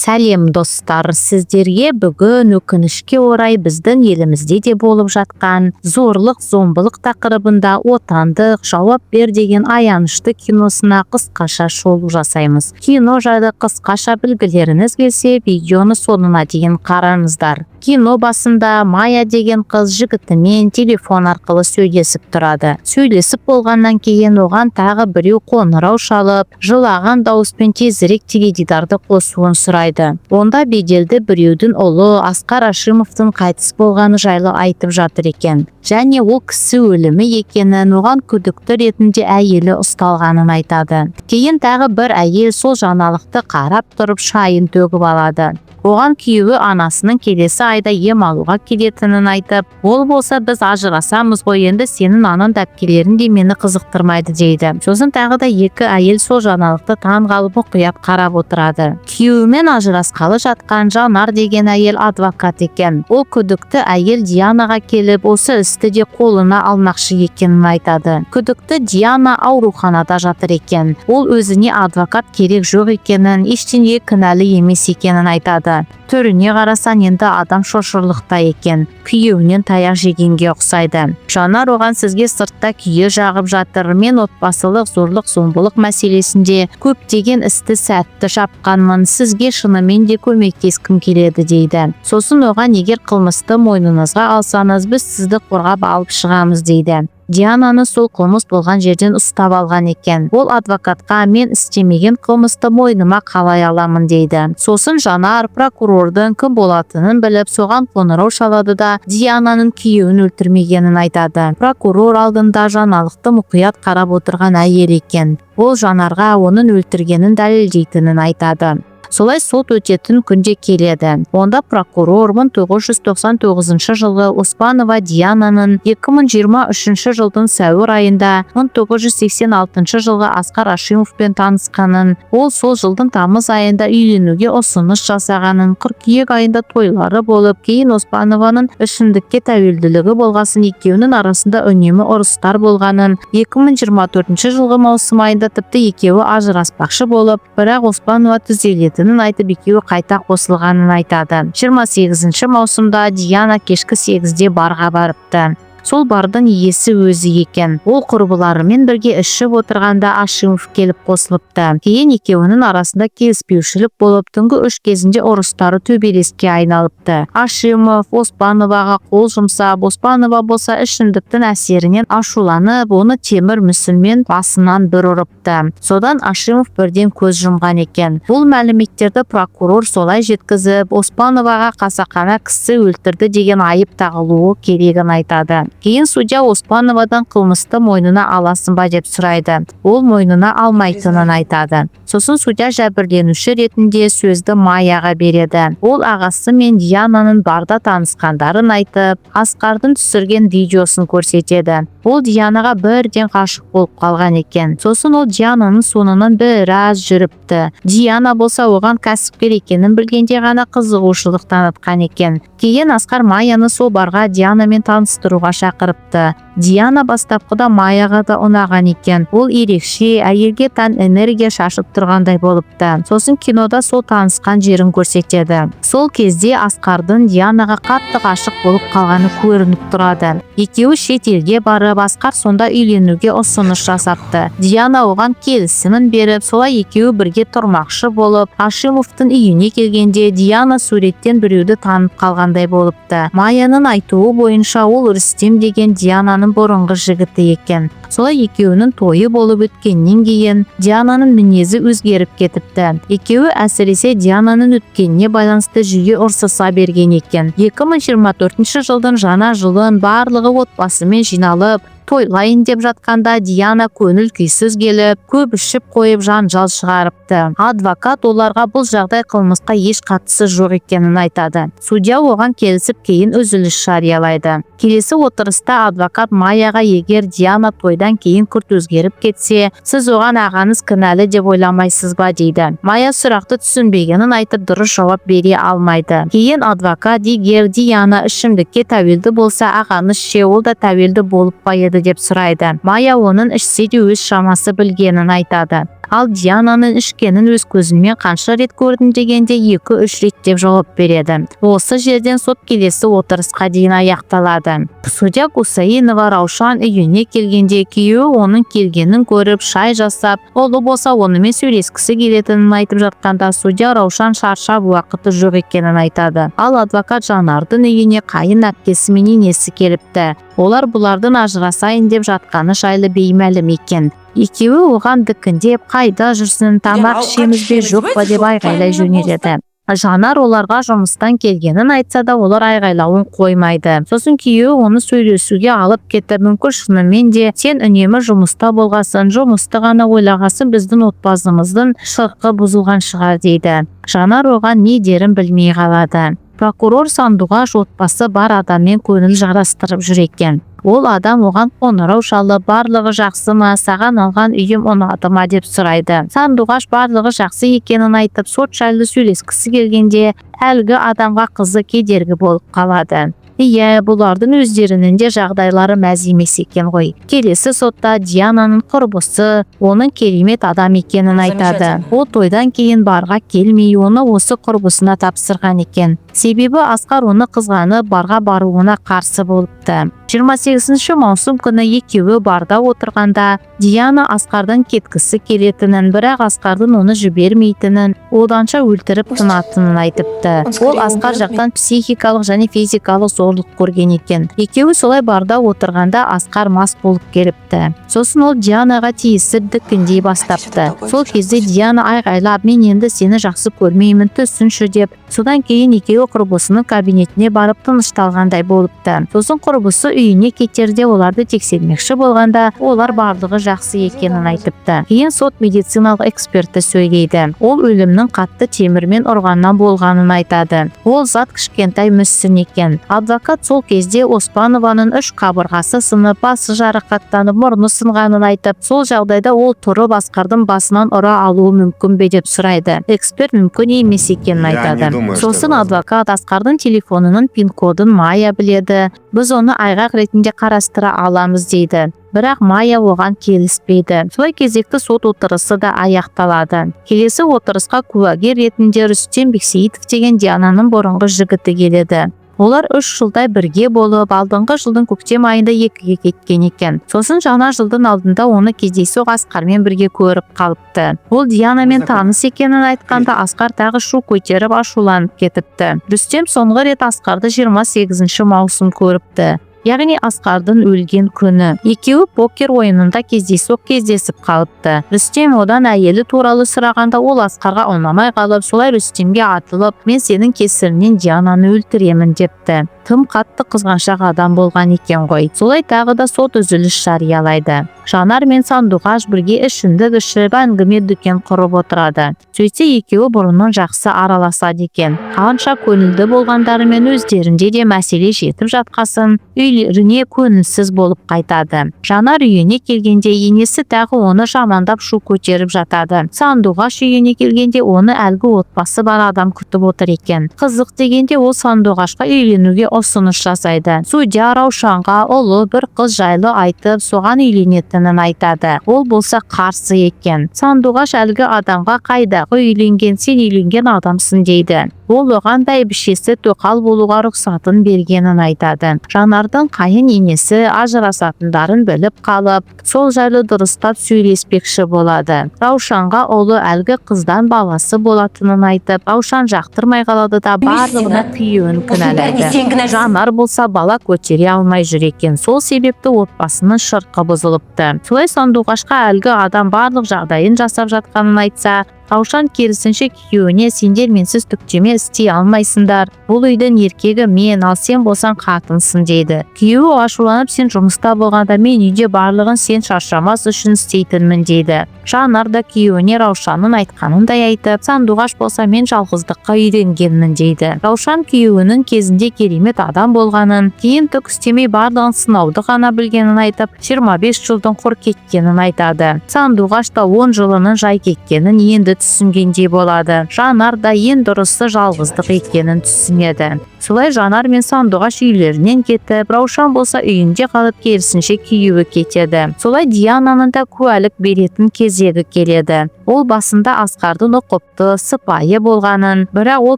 Сәлем, достар! Сіздерге бүгін, өкінішке орай, біздің елімізде де болып жатқан зорлық зомбылық тақырыбында отандық «Жауап бер» деген аянышты киносына қысқаша шолу жасаймыз. Кино жайлы қысқаша білгілеріңіз келсе, видеоны соңына дейін қараңыздар. Кино басында Майя деген қыз жігітімен телефон арқылы сөйлесіп тұрады. Сөйлесіп болғаннан кейін оған тағы біреу қоңырау шалып, жылаған дауыспен тезірек теледидарды қосуын сұрайды. Онда беделді біреудің ұлы Асқар Ашимовтың қайтыс болғаны жайлы айтып жатыр екен және ол кісі өлімі екенін, оған күдікті ретінде әйелі ұсталғанын айтады. Кейін тағы бір әйел сол жаңалықты қарап тұрып, шайын төгіп алады. Оған күйеуі анасының келесі айда ем алуға келетінін айтып, ол болса: «Біз ажырасамыз ғой енді, сенің анаң да, әпкелерің де мені қызықтырмайды», – дейді. Сосын тағы да екі әйел сол жаңалықты таң қалып, мұқият қарап отырады. Күйеуімен ажырасқалы жатқан Жанар деген әйел адвокат екен. Ол күдікті әйел Дианаға келіп, осы істі де қолына алмақшы екенін айтады. Күдікті Диана ауруханада жатыр екен. Ол өзіне адвокат керек жоқ екенін, ештеңеге кінәлі емес екенін айтады. Түріне қарасаң, енді адам шошырлықтай екен, күйеуінен таяқ жегенге ұқсайды. Жанар оған: «Сізге сыртта күйе жағып жатыр, мен отбасылық зорлық зомбылық мәселесінде көптеген істі сәтті жапқанмын, сізге шынымен де көмектескім келеді», – дейді. Сосын оған: «Егер қылмысты мойныңызға алсаңыз, біз сізді қорғап алып шығамыз», – дейді. Диананы сол қылмыс болған жерден ұстап алған екен. Ол адвокатқа: «Мен істемеген қылмысты мойныма қалай аламын?» – дейді. Сосын Жанар прокурордың кім болатынын біліп, соған қоңырау шалады да, Диананың күйеуін өлтірмегенін айтады. Прокурор алдында жаңалықты мұқият қарап отырған әйел екен. Ол Жанарға оның өлтіргенін дәлелдейтінін айтады. Солай сот өтетін күнде келеді. Онда прокурор 1999 жылғы Оспанова Диананың 2023 жылдың сәуір айында 1986 жылғы Асқар Ашимовпен танысқанын, ол сол жылдың тамыз айында үйленуге ұсыныс жасағанын, қыркүйек айында тойлары болып, кейін Оспанованың ішімдікке тәуелділігі болғасын, екеуінің арасында үнемі ұрыстар болғанын, 2024 жылғы маусым айында тіпті екеуі ажыраспақшы болып, бірақ Оспанова түзелетінін айтып, екеуі қайта қосылғанын айтады. 28 маусымда Диана кешкі 8-де барға барыпты. Сол бардың иесі өзі екен. Ол құрбыларымен бірге ішіп отырғанда, Ашимов келіп қосылыпты. Кейін екеуінің арасында келіспеушілік болып, түнгі 3 кезінде ұрыстары төбелеске айналыпты. Ашимов Оспановаға қол жұмсап, Оспанова болса ішімдіктің әсерінен ашуланып, оны темір мүсінмен басынан бір ұрыпты. Содан Ашимов бірден көз жұмған екен. Бұл мәліметтерді прокурор солай жеткізіп, Оспановаға қасақана кісі өлтірді деген айып тағылуы керегін айтады. Кейін судья Оспановадан қылмысты мойнына аласың ба деп сұрайды. Ол мойнына алмайтынын айтады. Сосын судья жәбірленуші ретінде сөзді Майяға береді. Ол ағасы мен Диананың барда танысқандарын айтып, Асқардың түсірген видеосын көрсетеді. Ол Дианаға бірден ғашық болып қалған екен. Сосын ол Диананың соңынан біраз жүріпті. Диана болса оған кәсіпкер екенін білгенде ғана қызығушылық танытқан екен. Кейін Асқар Майяны сол барға Дианамен таныстыруға шақырыпты. Диана бастапқыда Майяға да ұнаған екен. Ол ерекше, әйелге тән энергия шашып тұрғандай болыпты. Сосын кинода сол танысқан жерін көрсетеді. Сол кезде Асқардың Дианаға қатты ғашық болып қалғаны көрініп тұрады. Екеуі шет елге барып, Асқар сонда үйленуге ұсыныс жасапты. Диана оған келісімін беріп, солай екеуі бірге тұрмақшы болып, Ашимовтың үйіне келгенде, Диана суреттен біреуді танып қалғандай болыпты. Майяның айтуы бойынша, ол Рүстем деген Диананың бұрынғы жігіті екен. Солай екеуінің тойы болып өткеннен кейін Диананың мінезі өзгеріп кетіпті. Екеуі, әсіресе Диананың өткеніне байланысты, жиі ұрсыса берген екен. 2024 жылдың жаңа жылын барлығы отбасымен жиналып тойлайын деп жатқанда, Диана көңіл күйсіз келіп, көп ішіп қойып, жанжал шығарыпты. Адвокат оларға бұл жағдай қылмысқа еш қатысы жоқ екенін айтады. Судья оған келісіп, кейін үзіліс жариялайды. Келесі отырыста адвокат Майяға: «Егер Диана тойдан кейін күрт өзгеріп кетсе, сіз оған ағаңыз кінәлі деп ойламайсыз ба?» – дейді. Майя сұрақты түсінбегенін айтып, дұрыс жауап бере алмайды. Кейін адвокат: «Егер Диана ішімдікке тәуелді болса, ағаңыз ше, ол да тәуелді болып па еді?» – деп сұрайды. Майя оның ішсе де өз шамасы білгенін айтады. Ал Диананың ішкенін өз көзіммен қанша рет көрдім дегенде, 2-3 рет деп жауап береді. Осы жерден сот келесі отырысқа дейін аяқталады. Судья Гусаинова Раушан үйіне келгенде, күйеуі оның келгенін көріп, шай жасап, ұлы болса, онымен сөйлескісі келетінін айтып жатқанда, судья Раушан шаршап, уақыты жоқ екенін айтады. Ал адвокат Жанардың үйіне қайын әпкесі мен енесі келіпті. Олар бұлардың ажырасайын деп жатқаны жайлы беймәлім екен. Екеуі оған дікіндеп, қайда жүрсің, тамақ ауқат ішеміз бе, ішеміз жоқ бе, па деп жоқ па? айғайлай жөнеледі. Жанар оларға жұмыстан келгенін айтса да, олар айғайлауын қоймайды. Сосын күйеуі оны сөйлесуге алып кетіп, мүмкін, шынымен де сен үнемі жұмыста болғасын, жұмысты ғана ойлағасын, біздің отбасымыздың шырқы бұзылған шығар дейді. Жанар оған не дерін білмей қалады. Прокурор Сандуғаш отбасы бар адаммен көңіл жарастырып жүр екен. Ол адам оған қоңырау шалып, барлығы жақсы ма, саған алған үйім ұнады ма деп сұрайды. Сандуғаш барлығы жақсы екенін айтып, сот жайлы сөйлескісі келгенде, әлгі адамға қызы кедергі болып қалады. Иә, бұлардың өздерінің де жағдайлары мәз емес екен ғой. Келесі сотта Диананың құрбысы оның керемет адам екенін айтады. Замечательно. Ол тойдан кейін барға келмей, оны осы құрбысына тапсырған екен. Себебі Асқар оны қызғанып, барға баруына қарсы болыпты. 28 маусым күні екеуі барда отырғанда, Диана Асқардан кеткісі келетінін, бірақ Асқардың оны жібермейтінін, оданша өлтіріп тынатынын айтыпты. Он скорее Ол Асқар убьет. жақтан психикалық және физикалық зорлық көрген екен. Екеуі солай барда отырғанда, Асқар мас болып келіпті. Сосын ол Дианаға тиісіп, дікіндей бастапты. Сол кезде Диана айғайлап, мен енді сені жақсы көрмеймін, түсінші деп. Содан кейін екеуі құрбысының кабинетіне барып тынышталғандай болыпты. Сосын құрбысы үйіне кетерде оларды тексермекші болғанда, олар барлығы жақсы екенін айтыпты. Кейін сот медициналық эксперті сөйлейді. Ол өлімнің қатты темірмен ұрғаннан болғанын айтады. Ол зат кішкентай мүсін екен. Адвокат сол кезде Оспанованың үш қабырғасы сынып, басы жарақаттанып, мұрны сынғанын айтып, сол жағдайда ол тұрып Асқардың басынан ұра алуы мүмкін бе деп сұрайды. Эксперт мүмкін емес екенін Я не айтады. думаю, что Сосын это адвокат Асқардың телефонының пин кодын Майя біледі, біз оны айғақ ретінде қарастыра аламыз дейді. Бірақ Майя оған келіспейді. Солай кезекті сот отырысы да аяқталады. Келесі отырысқа куәгер ретінде Рүстем Бексейітов деген Диананың бұрынғы жігіті келеді. Олар 3 жылдай бірге болып, алдыңғы жылдың көктем айында екіге кеткен екен. Сосын жаңа жылдың алдында оны кездейсоқ Асқармен бірге көріп қалыпты. Ол Дианамен таныс екенін айтқанда, Асқар тағы шу көтеріп, ашуланып кетіпті. Рүстем соңғы рет Асқарды 28 маусым көріпті, яғни Асқардың өлген күні. Екеуі покер ойынында кездейсоқ кездесіп қалыпты. Рүстем одан әйелі туралы сұрағанда, ол Асқарға ұнамай қалып, солай Рүстемге атылып, мен сенің кесірінен Диананы өлтіремін депті. Тым қатты қызғаншақ адам болған екен ғой. Солай тағы да сот үзіліс жариялайды. Жанар мен Сандуғаш бірге ішімдік ішіп, әңгіме дүкен құрып отырады. Сөйтсе, екеуі бұрыннан жақсы араласады екен. Қанша көңілді болғандарымен, өздерінде де мәселе жетіп жатқасын, үйлеріне көңілсіз болып қайтады. Жанар үйіне келгенде, енесі тағы оны жамандап, шу көтеріп жатады. Сандуғаш үйіне келгенде, оны әлгі отбасы бар адам күтіп отыр екен. Қызық дегенде, ол Сандуғашқа үйленуге ұсыныс жасайды. Судья Раушанға ұлы бір қыз жайлы айтып, соған үйленетінін айтады. Ол болса қарсы екен. Сандуғаш әлгі адамға қайдағы үйленген, сен үйленген адамсың дейді. Ол оған бәйбішесі тоқал болуға рұқсатын бергенін айтады. Жанардың қайын енесі ажырасатындарын біліп қалып, сол жайлы дұрыстап сөйлеспекші болады. Раушанға ұлы әлгі қыздан баласы болатынын айтып, Раушан жақтырмай қалады да, барлығына күйеуін кінәлайды. Сен кінәлісің. Жанар болса, бала көтере алмай жүр екен. Сол себепті отбасының шырқы бұзылыпты. Солай Сандуғашқа әлгі адам барлық жағдайын жасап жатқанын айтса, Раушан керісінше күйеуіне сендер менсіз түктеме істей алмайсыңдар, бұл үйдің еркегі мен, ал сен болсаң қатынсың дейді. Күйеуі ашуланып, сен жұмыста болғанда, мен үйде барлығын сен шаршамас үшін істейтінмін дейді. Жанар да күйеуіне Раушанның айтқанындай айтып, Сандуғаш болса, мен жалғыздыққа үйренгенмін дейді. Раушан күйеуінің кезінде керемет адам болғанын, кейін түк істемей, барлығын сынауды ғана білгенін айтып, 25 жылдың құр кеткенін айтады. Сандуғаш та 10 жылының жай кеткенін енді түсінгендей болады. Жанар да ең дұрысы жалғыздық екенін түсінеді. Солай Жанар мен Сандуғаш үйлерінен кетіп, Раушан болса үйінде қалып, керісінше күйеуі кетеді. Солай Диананың да куәлік беретін кезегі келеді. Ол басында Асқардың ұқыпты, сыпайы болғанын, бірақ ол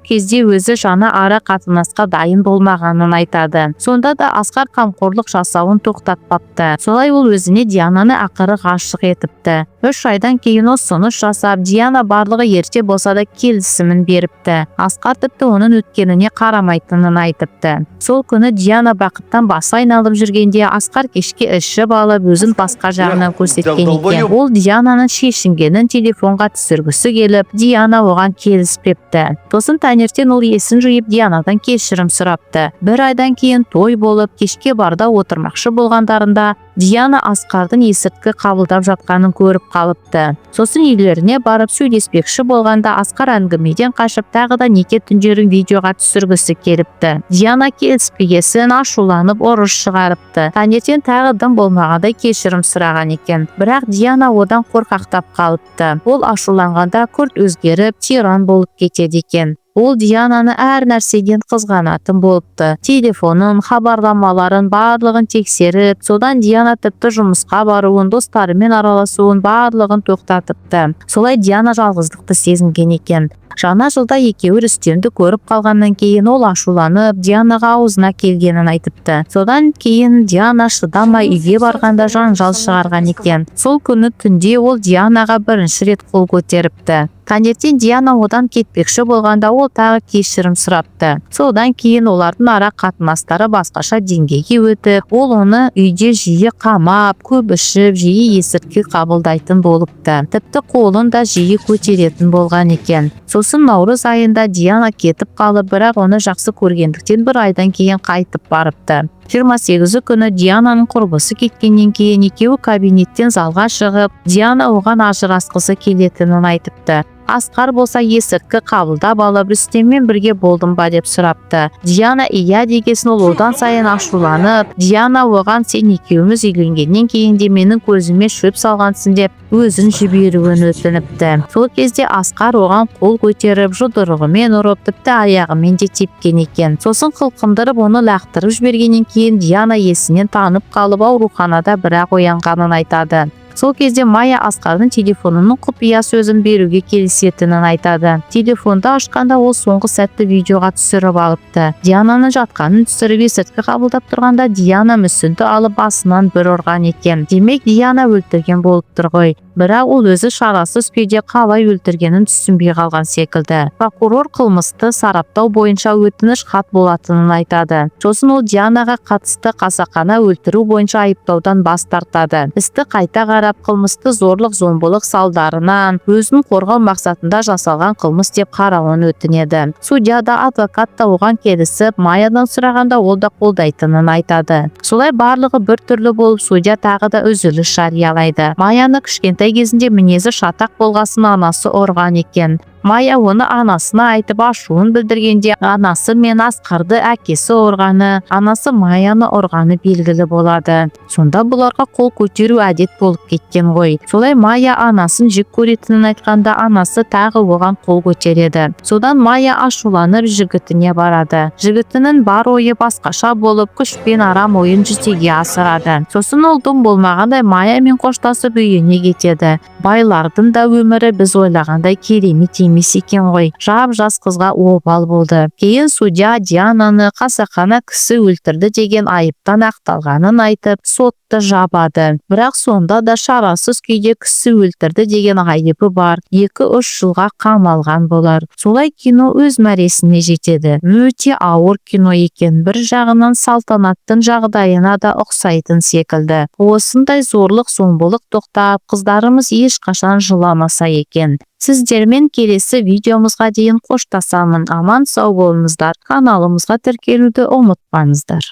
кезде өзі жаңа ара қатынасқа дайын болмағанын айтады. Сонда да Асқар қамқорлық жасауын тоқтатпапты. Солай ол өзіне Диананы ақыры ғашық етіпті. 3 айдан кейін ұсыныс жасап, Диана барлығы ерте болса да келісімін беріпті. Асқар тіпті оның өткеніне қарамайтынын айтыпты. Сол күні Диана бақыттан басы айналып жүргенде, Асқар кешке ішіп алып, өзін басқа жағынан көрсеткен екен. Ол Диананың шешінгенін телефонға түсіргісі келіп, Диана оған келіспепті. Сосын таңертең ол есін жиып, Дианадан кешірім сұрапты. Бір айдан кейін той болып, кешке барда отырмақшы болғандарында, Диана Асқардың есірткі қабылдап жатқанын көріп қалыпты. Сосын үйлеріне барып сөйлеспекші болғанда, Асқар әңгімеден қашып, тағы да неке түндерін видеоға түсіргісі келіпті. Диана келіспегесін ашуланып, ұрыс шығарыпты. Таңертең тағы дым болмағандай кешірім сұраған екен, бірақ Диана одан қорқақтап қалыпты. Ол ашуланғанда күрт өзгеріп, тиран болып кетеді екен. Ол Диананы әр нәрседен қызғанатын болыпты. Телефонын, хабарламаларын, барлығын тексеріп, содан Диана тіпті жұмысқа баруын, достарымен араласуын, барлығын тоқтатыпты. Солай Диана жалғыздықты сезінген екен. Жаңа жылда екеуі Рүстемді көріп қалғаннан кейін, ол ашуланып, Дианаға аузына келгенін айтыпты. Содан кейін Диана шыдамай, үйге барғанда жанжал шығарған екен. Сол күні түнде ол Дианаға бірінші рет қол көтеріпті. Таңертең Диана одан кетпекші болғанда, ол тағы кешірім сұрапты. Содан кейін олардың ара қатынастары басқаша деңгейге өтіп, ол оны үйде жиі қамап, көп ішіп, жиі есірткі қабылдайтын болыпты. Тіпті қолын да жиі көтеретін болған екен. Сосын наурыз айында Диана кетіп қалып, бірақ оны жақсы көргендіктен бір айдан кейін қайтып барыпты. 28 күні Диананың құрбысы кеткеннен кейін екеуі кабинеттен залға шығып, Диана оған ажырасқысы келетінін айтыпты. Асқар болса есірткі қабылдап алып, Рүстеммен бірге болдың ба деп сұрапты. Диана иә дегесін, ол одан сайын ашуланып, Диана оған сен екеуміз үйленгеннен кейін де менің көзіме шөп салғансың деп, өзін жіберуін өтініпті. Сол кезде Асқар оған қол көтеріп, жұдырығымен ұрып, тіпті аяғымен де тепкен екен. Сосын қылқындырып, оны лақтырып жібергеннен кейін Диана есінен танып қалып, ауруханада бірақ оянғанын айтады. Сол кезде Майя Асқардың телефонының құпия сөзін беруге келісетінін айтады. Телефонды ашқанда, ол соңғы сәтті видеоға түсіріп алыпты. Диананың жатқанын түсіріп, есірткі қабылдап тұрғанда Диана мүсінді алып, басынан бір ұрған екен. Демек, Диана өлтірген болып тұр ғой, бірақ ол өзі шарасыз күйде қалай өлтіргенін түсінбей қалған секілді. Прокурор қылмысты сараптау бойынша өтініш хат болатынын айтады. Сосын ол Дианаға қатысты қасақана өлтіру бойынша айыптаудан бас тартады. Істі қайта қарап, қылмысты зорлық зомбылық салдарынан өзін қорғау мақсатында жасалған қылмыс деп қарауын өтінеді. Судья да, адвокат та оған келісіп, Маядан сұрағанда, ол да қолдайтынын айтады. Солай барлығы бір түрлі болып, судья тағы да үзіліс жариялайды. Маяны кішкентай кезінде мінезі шатақ болғасын анасы ұрған екен. Майя оны анасына айтып, ашуын білдіргенде, анасы мен Асқарды әкесі ұрғаны, анасы Маяны ұрғаны белгілі болады. Сонда бұларға қол көтеру әдет болып кеткен ғой. Солай Майя анасын жек көретінін айтқанда, анасы тағы оған қол көтереді. Содан Майя ашуланып, жігітіне барады. Жігітінің бар ойы басқаша болып, күшпен арам ойын жүзеге асырады. Сосын ол дым болмағандай Маямен қоштасып, үйіне кетеді. Байлардың да өмірі біз ойлағандай керемет емес екен ғой. Жап жас қызға обал болды. Кейін судья Диананы қасақана кісі өлтірді деген айыптан ақталғанын айтып, сотты жабады. Бірақ сонда да шарасыз күйде кісі өлтірді деген айыбы бар, 2-3 жылға қамалған болар. Солай кино өз мәресіне жетеді. Өте ауыр кино екен. Бір жағынан Салтанаттың жағдайына да ұқсайтын секілді. Осындай зорлық зомбылық тоқтап, қыздарымыз ешқашан жыламаса екен. Сіздермен келесі видеомызға дейін қоштасамын. Аман сау болыңыздар. Каналымызға тіркелуді ұмытпаңыздар.